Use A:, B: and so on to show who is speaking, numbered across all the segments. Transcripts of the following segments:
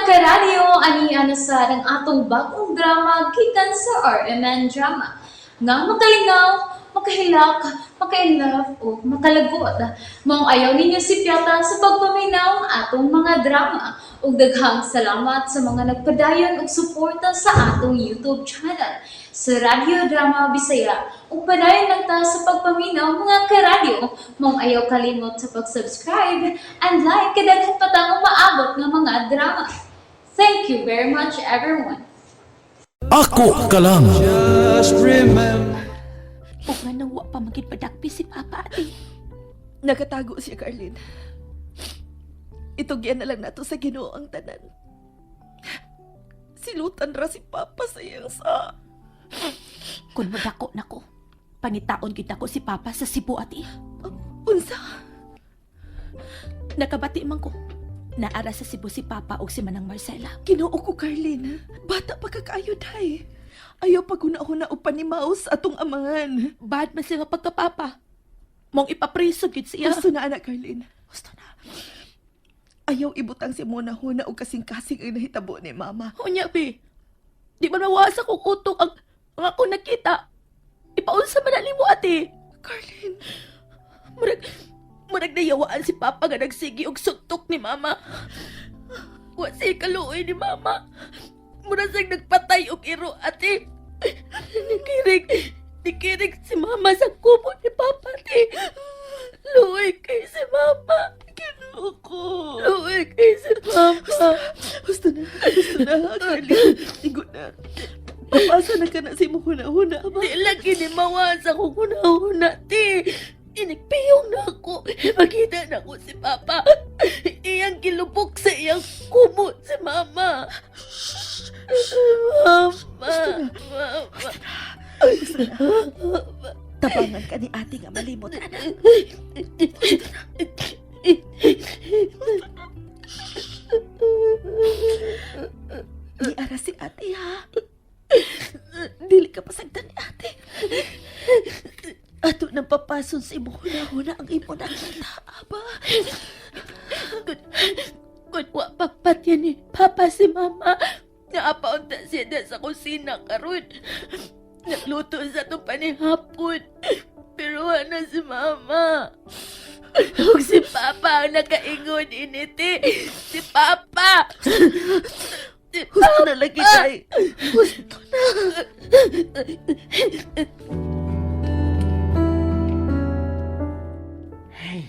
A: Karadyo, ani na sa ang atong bagong drama gikan sa RMN Drama. Nga makalingaw, makahilak, maka-inlove o makalagot. Maong ayaw ninyo sipyata sa pagpaminaw ang atong mga drama. Ug daghang salamat sa mga nagpadayon og suporta sa atong YouTube channel sa Radyo Drama Bisaya. Ug padayon lang ta sa pagpaminaw, mga karadyo. Maong ayaw kalimot sa pag-subscribe and like kay daghan pa tang umaabot nga mga drama. Thank you very much, everyone.
B: Ako ka lang.
C: Just remember.
D: Ug nga nang wa pa magid padakpi si Papa, ate.
E: Nagatago siya, Carlin. Itugyan na lang nato sa Ginoo ang tanan. Silutan ra si Papa sa iyang sa.
D: Kung modako nako, pangitaon gid ako si Papa sa Cebu, ate.
E: Unsa?
D: Nakabati man ko. Naara sa Cebu si Papa ug si Manang Marcela.
E: Ginoo ko, Carlin. Bata pa ka kaayo, day. Ayaw paghuna-huna o panimaos atong amangan.
D: Bad man siya nga pagkapapa. Mong ipapriso gid siya.
E: Gusto na, anak, Carlin. Gusto na. Ayaw ibutang si Mona huna o kasing-kasing ang nahitabo ni Mama.
D: Unya, be. Di man mawasa kong utok ang ako nakita. Ipaunsa man na nimo, ate.
E: Carlin,
D: Murag nayawaan si Papa nga nagsigi og suntok ni Mama. Wa siya kaluoy ni Mama. Murag siyang nagpatay og iro, ate. Nikirig si Mama sa kubo ni Papa, ate. Luoy kay si Mama.
E: Ginoo ko.
D: Luoy kay si Mama.
E: Gusto na, gusto na, Carlin. Igo na. Papasa na ka na sa imong huna-huna, ba?
D: Di lagi ni mawasa kong huna-huna, te. Inigpiyong na ako. Makita na ako si Papa. Iyang kilubok sa iyang kubo si Mama. Mama. Mama.
E: Gusto na. Tabangan ka ni ate nga malimot, anak. Niara si ate, ha? Dili ka pasagdan ni ate. Ato nang papason sa imong huna-huna ang imo nakita, aba.
D: Kun wa papatyan ni Papa si Mama. Naapaunta siya na sa kusina karon. Nagluto sa itong panihapon. Pero wala si Mama. Ug si Papa ang nakaingon initi. Si Papa! Si
E: Gusto na lagi, day. Gusto na.
F: Ay,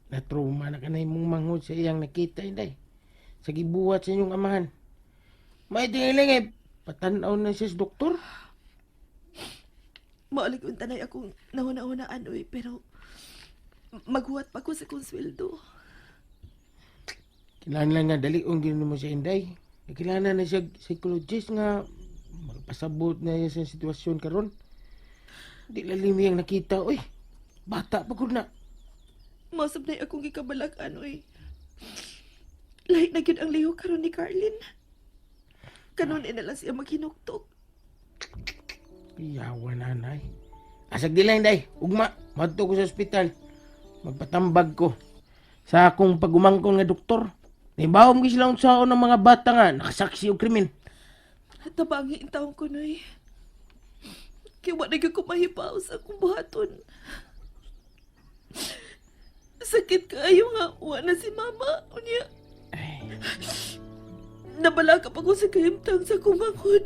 F: natruma na ka na imong manghod sa iyang nakita, inday. Sa gibuhat sa inyong amahan. May tingiling eh, patanaw na siya sa doktor.
E: Maalig unta na akong nahuna-hunaan, uy, pero maghuwat pa ko sa kong sweldo.
F: Kailangan nga dali ang gino mo siya, inday. Kailangan na siya psychologist nga magpasabot na iya sa sitwasyon karon. Di lalim iyang nakita, uy. Bata pa gud na.
E: Masab na akong gikabalakan, uy. Lahi na gyud ang lihok karon ni Carlin. Kanon na lang siya maghinuktok.
F: Iyawa nanay. Asag di lang, inday. Ugma, madto ko sa ospital. Magpatambag ko. Sa akong pagumangkon nga doktor. Nibawom gyud sila unsaon ng mga bata nga nakasaksi og krimen.
E: Tabangi ang taong ko, noy. Kaya wa na gyud ko mahibaw sa akong buhaton. Sakit kaayo nga, wa na si mama. Unya. Nabala ka pa ko sa kahimtang sa kumangkod.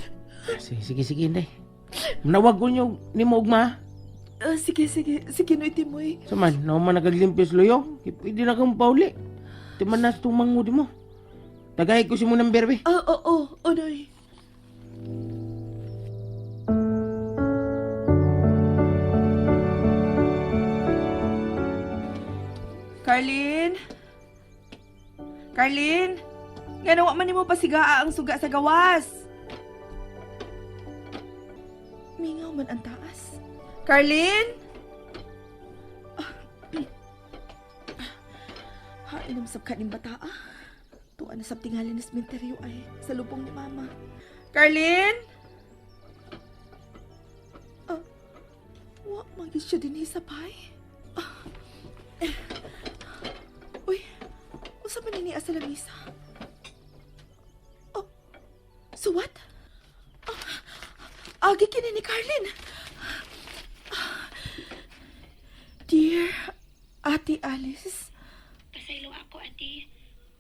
F: Sige, sige, sige, inday. Manawag ko niyo ni mo ugma.
E: Ah, sige, sige. Sige, Noy Timoy.
F: Saman, nauman nagaglimpyo sa luyo. Pwede na kang pauli. Timan na sa tumangod mo. Tagay ko si mo ng berbe.
E: Ah, oo, oo, oh, Noy. Carlin? Carlin? Nga nawa man nimo pasigaa ang suga sa gawas. Mingaw man ang taas. Carlin? Ah. Ha, inom sab ka ning bata ah. Tuwa na sab tingali ni sementeryo ay sa lubong ni mama. Carlin? Ah, wa man gyud siya dinhi sa pay. Ah. Eh. Uy, usa man ni sa lamisa? So what? Agi kini ni Carlin. Dear Ate Alice,
G: Pasaylo ako, ate.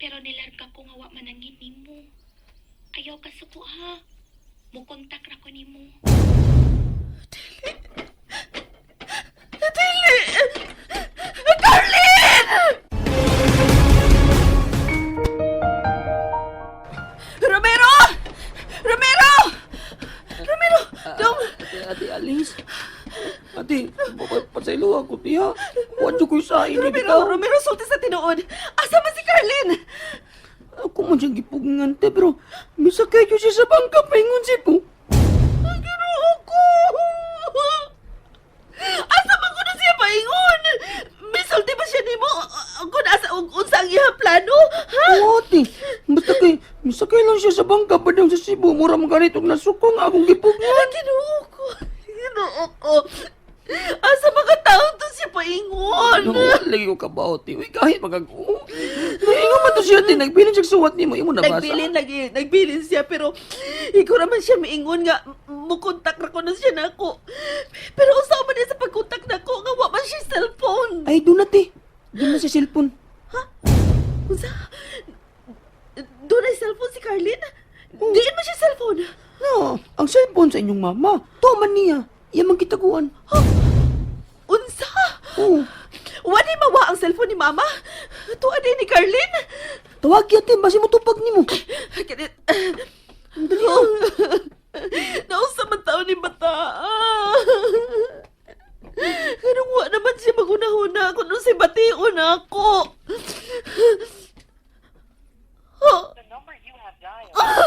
G: Pero nilarga ko nga wa manangin nimo. Ayaw ka suko ha. Mukontak ra ko nimo.
E: Dili! Carlin! Romero! Romero! Romero! Dong!
F: Ate, Ate Alice. Ate, pasaylo ako, tiha. Huwag ko sa ini
E: Romero!
F: bitaw.
E: Romero, sulti sa tinuod! Asa man si Carlin?
F: Ako man siyang gipugngan, te, pero misakay ko siya sa bangka, paingon siya po.
E: Ay, Ginoo ko! Asa man ko na siya paingon? Misulti ba siya nimo? Kung asa unsa ang iyang plano? Ha?
F: Oo, ate. Basta kay, misakay lang siya sa bangka, padang sa Cebu, mura man ganit og nasukong akong gipugngan.
E: Ay, Ginoo ko! Ginoo ko! Asa mga taon to siya paingon?
F: No, lagi ko kabaw, te. Uy, kahit magag... Oh. Naingon man to siya, te. Nagbilin siya suwat nimo. Imo nabasa.
E: Nagbilin lagi, nagbilin siya pero ikaw naman siya miingon nga mukontak ra ko na siya nako. Pero unsa man niya sa pagkontak nako nga wa man siya cellphone.
F: Ay, doon na, te. Doon na sa cellphone.
E: Unsa? Doon ay cellphone si Carlin? Diin man siya cellphone.
F: No, ang cellphone sa inyong mama. To man niya. Iya man kitaguan.
E: Unsa?
F: Oo.
E: Wa ni mawa ang cellphone ni mama? Tuwa din ni Carlin?
F: Tawag yan, te. Basi mo tupag nimo.
E: Kanit.
F: Dali ah.
E: Nausa man taon ni bata. Ganun wa naman siya maghuna-huna kung si bation ako. Ah,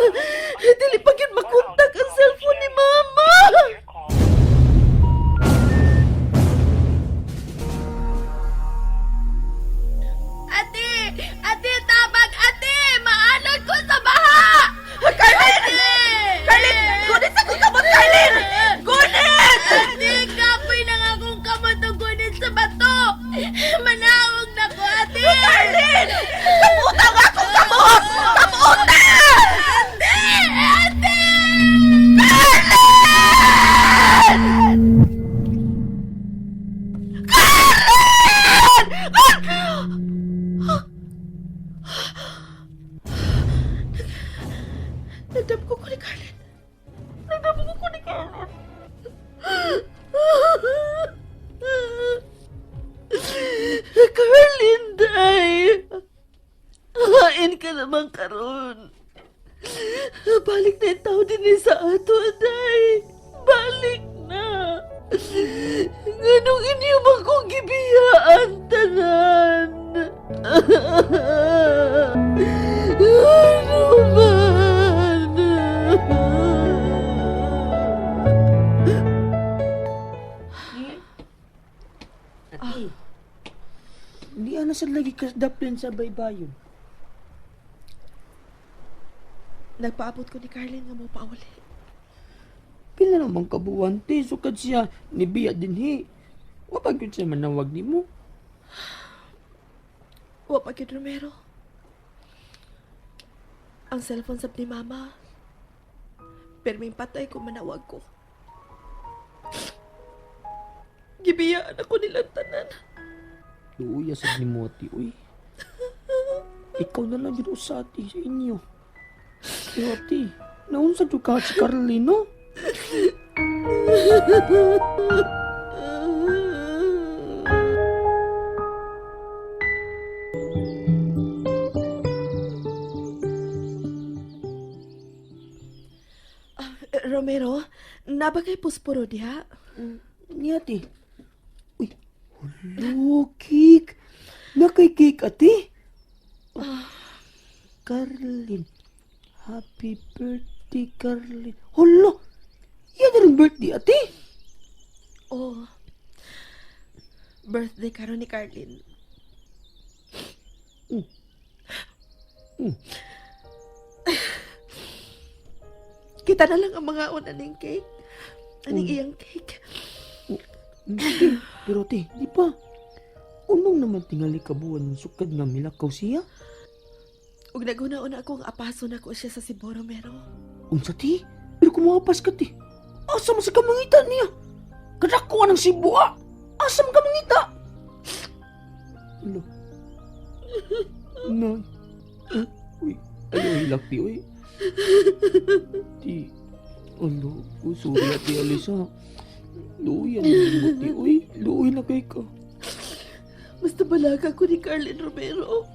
E: dili pa gyud makontak ang cellphone ni mama.
D: Ate! Ate, tabag! Ate! Maanod ko sa baha!
E: Carlin! Carlin! Gunit sa kong kamot, Carlin! Gunit!
D: Ate, kapoy na nga akong kamot o gunit sa bato! Manawag na ko, ate!
E: Carlin! Kamuta nga akong kamot! Kamuta!
D: Ate! Ate!
E: Nagdamko ko ni Carlin. Nagdamko ko ni Carlin. Carlin, day. Hain ka naman karon. Balik na yung tao din sa ato, day. Balik na. Nganong inyo man kong gibiyaan, tanan? Ano man?
F: Ate. Hindi ana sa lagi kasdaplin sa baybayon.
E: Nagpaabot ko ni Carlin nga mo pauli.
F: Pila naman kabuwan, te. Sukad siya. Nibiya din, he. Wapag yun siya manawag nimo.
E: Wa pa gyud, Romero. Ang cellphone sab ni Mama. Pero may patay ko manawag ko. Gibiyaan ako nilang tanan.
F: Luya sa nimo, ate, uy. Ikaw na lang yun usa, ate, sa inyo. Pero, ate, naunsa jud ka si Carlin, no?
E: Romero, naba kay pusporo diha?
F: Ni ate. Uy, hulo, cake. Nakay cake, ate. Ah, Carlin. Happy birthday, Carlin. Hulo! Yan na rin birthday, ate.
E: Oh. Birthday karon ni Carlin. Kita na lang ang mga una ning cake. Aning iyang cake.
F: Ate, pero ate, di ba? Unong naman tingali kabuan sukad nga milakaw siya?
E: Ug naghuna-una ako ang apaso na ko siya sa Cebu, Romero.
F: Unsa ti? Pero kumuhapas ka ti. Asa man sa kamangita niya? Kadako ng Cebu ah. Asa man kamangita? Alo. Nay. Uy, ayaw hilak ti, uy. Ti, alo, oh, sorry ati Alisa. Luoy ang mo ti, uy. Luoy na kay ka.
E: Basta balaga ko ni Carlin Romero.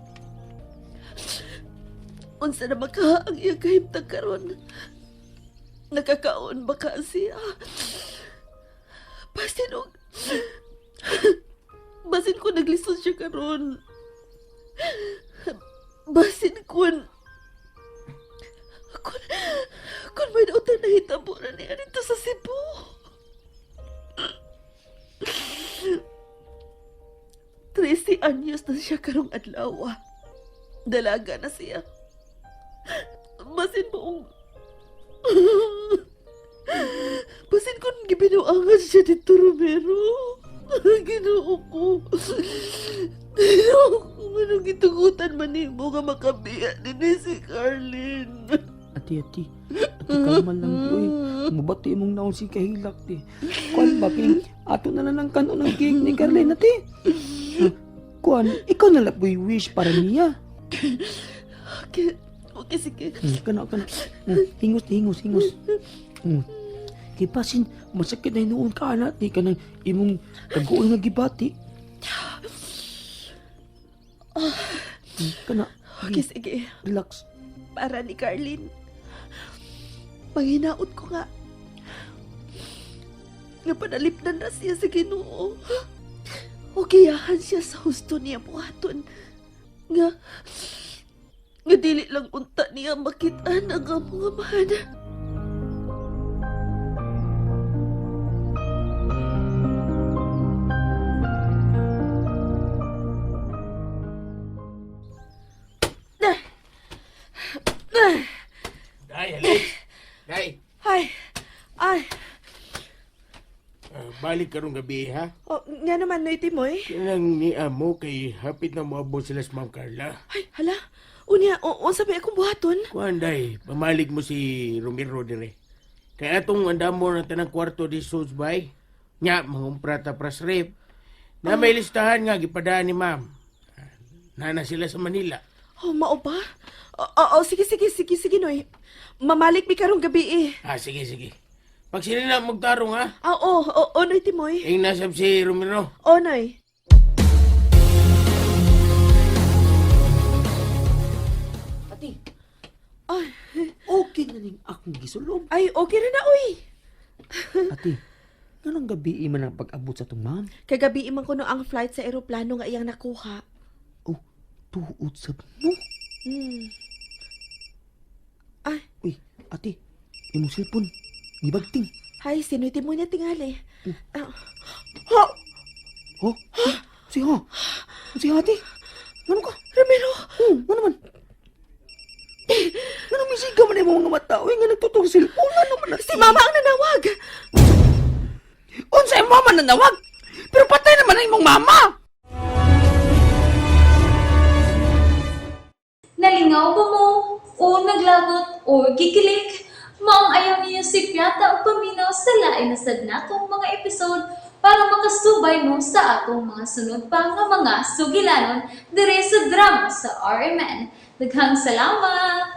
E: Unsa na maka ang iyang kahimtang karon? Nakakaon ba ka siya? Basin og... Basin ko naglisod siya karon. Basin kun... Kun... Kun may nautan na hitabo na niya dito sa Cebu. 13 anyos na siya karong adlaw. Dalaga na siya. Basin buong... Basin kung gibinuangan siya dito, Romero. Ginoo ko. Ginoo ko. Anong gitugutan man nimo nga makabiya din si Carlin.
F: Ati, ati. Ati, kalma lang ti, uy. Mubati imong naon si kahilak ti. Kuan ba king ato na lang ang kanon ng cake ni Carlin ati. Kuan, ikaw na lang po'y wish para niya.
E: Okay, okay sige.
F: Kana, kana. Hingos, hingos, hingos. Kay pasin, masakit na hinuon ka ana ti kanang imong kaguol nga gibati. Kana,
E: Okay, sige.
F: relax.
E: Para ni Carlin. Panghinaot ko nga. Nga panalipdan na siya sa Ginoo. O giyahan siya sa husto niya buhaton. Nga, nga dili lang unta niya makit-an ang among amahan.
F: Day, Alex. Day,
E: Ay, ay,
F: balik karong gabi ha.
E: oh, nga naman, Noy Timoy.
F: Kanang ni amo kay hapit na moabot sila sa Ma'am Carla.
E: Ay, hala, unya, o, unsa may akong buhaton?
F: Kuan day, pamalig mo si Romero dire. Kaya atong andamo ng tanang kwarto di Sudsbay. Nya, mangumpra ta pras rep. Na may listahan nga gipadaan ni ma'am. Nana sila sa Manila.
E: Oh, mao ba? Oo, oh, sige, sige, sige, sige, Noy. Mamalik mi karong gabi eh.
F: Ah, sige, sige. Pag sila na magtarong ha,
E: Ah, oo, oo, oh, Noy Timoy.
F: ing nasab si Romero.
E: Oh, Noy.
F: Ati,
E: Ay,
F: okay na ning akong gisulob.
E: ay, okay na na, uy.
F: Ati, nganong gabi man ang pag-abot sa tong ma'am?
E: Kagabi man kuno ang flight sa eroplano nga iyang nakuha.
F: Oh, tuot sab no.
E: Ay,
F: Uy, ate, imong cellphone. Gibagting.
E: hay, si Noy Timoy na tingali. Ah, ha,
F: Oh, si ha. Si ate. Ngano ka?
E: Ramiro,
F: Oh, ngano man? Ngano misiga man imong mga mata? Uy, nga nagtutong cellphone. Ngano man?
E: si Mama ang nanawag.
F: Unsa imong mama nanawag? Pero patay naman ang imong mama.
A: Nalingaw ba mo? O naglagot o gikilig? Maong ayaw niyo si Piata o paminaw sa lain na sad natong mga episode para makasubay mo sa atong mga sunod pa nga mga sugilanon dire sa drama sa RMN. Daghang salamat!